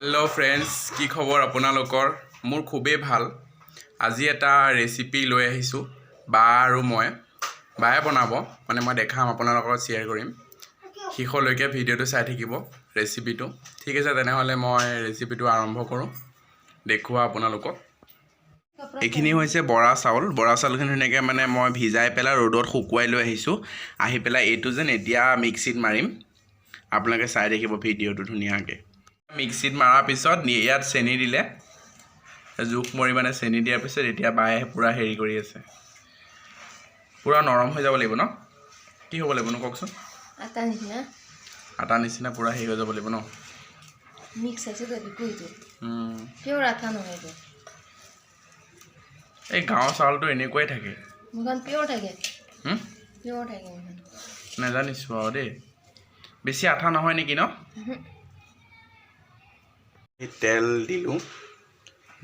Hello' friends, কি খবৰ আপোনালোকৰ? মোৰ খুবেই ভাল। আজি এটা ৰেচিপি লৈ আহিছোঁ বা আৰু মই। বায়ে বনাব, মানে মই দেখাম, আপোনালোকৰ লগত শ্বেয়াৰ কৰিম। শেষলৈকে ভিডিঅ'টো চাই থাকিব ৰেচিপিটো। ঠিক আছে, তেনেহ'লে মই ৰেচিপিটো আৰম্ভ কৰোঁ, দেখুওৱা আপোনালোকক। এইখিনি হৈছে বৰা চাউল। বৰা চাউলখিনি ধুনীয়াকৈ মানে মই ভিজাই পেলাই ৰ'দত শুকুৱাই লৈ আহিছোঁ। আহি পেলাই এইটো যেন এতিয়া মিক্সিত মাৰিম। আপোনালোকে চাই থাকিব ভিডিঅ'টো ধুনীয়াকৈ। মিক্সিত মৰাৰ পিছত ইয়াত চেনি দিলে, জোখ মৰি মানে চেনি দিয়াৰ পিছত এতিয়া বায়ে পূৰা হেৰি কৰি আছে। পূৰা নৰম হৈ যাব লাগিব ন? কি হ'ব লাগিব নো, কওকচোন? আটা নিচিনা। আটা নিচিনা পূৰা হেৰি হৈ যাব লাগিব ন? মিক্স আছে তো লিকুইডটো। পিয়ৰ আটা নহয় এইটো। এই গাঁৱৰ চাউলটো এনেকুৱাই থাকে। মোৰখন পিয়ৰ থাকে। হুম? পিয়ৰ থাকে মোৰখন। নাজানিছোঁ আৰু দেই। বেছি আঠা নহয় নেকি ন? উহু। এই তেল দিলোঁ,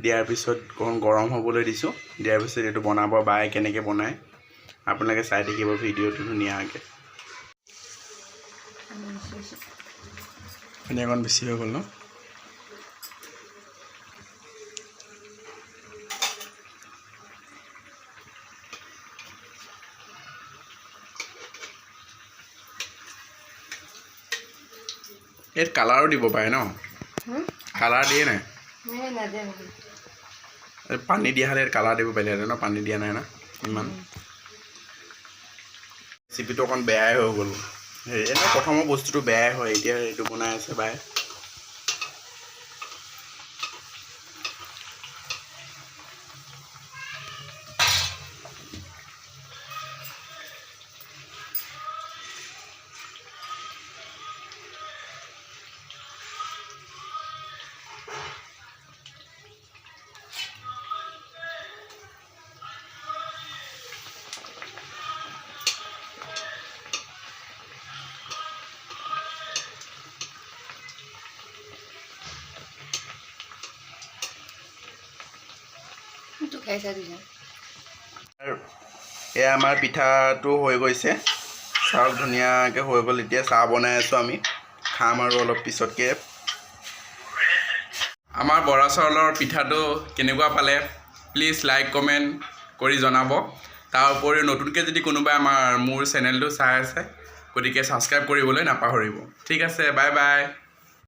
দিয়াৰ পিছত অকণ গৰম হ'বলৈ দিছোঁ। দিয়াৰ পিছত এইটো বনাব বায়ে, কেনেকৈ বনায় আপোনালোকে চাই থাকিব ভিডিঅ'টো ধুনীয়াকৈ। পানী অকণ বেছি হৈ গ'ল ন? ইয়াত কালাৰো দিব পাৰে ন? হুম? কালাৰ দিয়ে নাই? নাই, নাযায় বুলি। এই পানী দিয়া হ'লে ইয়াত কালাৰ দিব পাৰিলেহেঁতেন ন? পানী দিয়া নাই না ইমান। ৰেচিপিটো অকণ বেয়াই হৈ গ'ল। হেৰি, এনেই প্ৰথমৰ বস্তুটো বেয়াই হয়। এতিয়া এইটো বনাই আছে বাই। তো খাইছা দুজন। আৰু এয়া আমাৰ পিঠাটো হৈ গৈছে, চাওক, ধুনীয়াকৈ হৈ গ'ল। এতিয়া চাহ বনাই আছোঁ আমি, খাম আৰু অলপ পিছতকৈ। আমাৰ বৰা চাউলৰ পিঠাটো কেনেকুৱা পালে প্লিজ লাইক কমেণ্ট কৰি জনাব। তাৰ উপৰিও নতুনকৈ যদি কোনোবাই মোৰ চেনেলটো চাই আছে, গতিকে ছাবস্ক্ৰাইব কৰিবলৈ নাপাহৰিব। ঠিক আছে, বাই বাই।